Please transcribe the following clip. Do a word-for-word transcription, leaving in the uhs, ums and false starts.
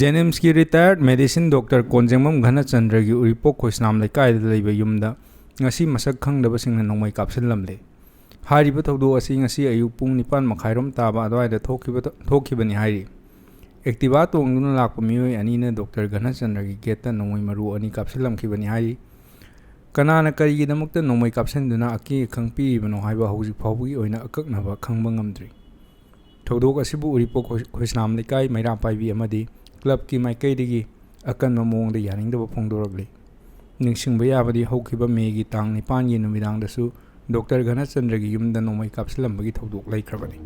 ꯖꯦꯅꯤꯝꯁꯀꯤ retired medicine doctor ꯀꯣꯟꯖꯦꯡꯕꯝ ꯘꯅꯆꯟꯗ꯭ꯔꯒꯤ ꯎꯔꯤꯄꯣꯛ ꯈꯣꯏꯁꯅꯥꯝ ꯂꯩꯀꯥꯏꯗ ꯂꯩꯕ ꯌꯨꯝꯗ ꯉꯁꯤ ꯃꯁꯛ ꯈꯪꯗꯕꯁꯤꯡꯅ ꯅꯣꯡꯃꯩ ꯀꯥꯞꯁꯤꯜꯂꯝꯂꯦ꯫ ꯍꯥꯏꯔꯤꯕ ꯊꯧꯗꯣꯛ ꯑꯁꯤ ꯉꯁꯤ ꯑꯌꯨꯛ ꯄꯨꯡ ꯅꯤꯄꯥꯟ ꯃꯈꯥꯏꯔꯣꯝ ꯇꯥꯕ ꯑꯗꯨꯋꯥꯏꯗ ꯊꯣꯛꯈꯤꯕ, ꯊꯣꯛꯈꯤꯕꯅꯤ ꯍꯥꯏꯔꯤ꯫ Activa ꯇꯣꯡꯗꯨꯅ ꯂꯥꯛꯄ ꯃꯤꯑꯣꯏ ꯑꯅꯤꯅ ꯗꯣꯛꯇꯔ ꯘꯅꯆꯟꯗ꯭ꯔꯒꯤ ꯒꯦꯠꯇ ꯅꯣꯡꯃꯩ ꯃꯔꯨ ꯑꯅꯤ ꯀꯥꯞꯁꯤꯜꯂꯝꯈꯤꯕꯅꯤ ꯍꯥꯏꯔꯤ꯫ ꯀꯅꯥꯅ ꯀꯔꯤꯒꯤꯗꯃꯛꯇ ꯅꯣꯡꯃꯩ ꯀꯥꯞꯁꯤꯟꯗꯨꯅ ꯑꯀꯤ ꯑꯈꯪ ꯄꯤꯔꯤꯕꯅꯣ ꯍꯥꯏꯕ ꯍꯧꯖꯤꯛ ꯐꯥꯎꯕꯒꯤ ꯑꯣꯏꯅ ꯑꯀꯛꯅꯕ ꯈꯪꯕ ꯉꯝꯗ꯭ꯔꯤ꯫ ꯊꯧꯗꯣꯛ ꯑꯁꯤꯕꯨ ꯎꯔꯤꯄꯣꯛ ꯈꯣꯏ-, ꯈꯣꯏꯁꯅꯥꯝ ꯂꯩꯀꯥꯏ ꯃꯩꯔꯥ ꯄꯥꯏꯕꯤ ꯑꯃꯗꯤ clubꯀꯤ ꯃꯥꯏꯀꯩꯗꯒꯤ ꯑꯀꯟꯕ ꯃꯑꯣꯡꯗ ꯌꯥꯅꯤꯡꯗꯕ ꯐꯣꯡꯗꯣꯔꯛꯂꯤ꯫ ꯅꯤꯡꯁꯤꯡꯕ ꯌꯥꯕꯗꯤ ꯍꯧꯈꯤꯕ ꯃꯦꯒꯤ ꯇꯥꯡ ꯅꯤꯄꯥꯟꯒꯤ ꯅꯨꯃꯤꯗꯥꯡꯗꯁꯨ ꯗꯣꯛꯇꯔ ꯘꯅꯆꯟꯗ꯭ꯔꯒꯤ ꯌꯨꯝꯗ ꯅꯣꯡꯃꯩ ꯀꯥꯞꯁꯤꯜꯂꯝꯕꯒꯤ ꯊꯧꯗꯣꯛ ꯂꯩꯈ꯭ꯔꯕꯅꯤ꯫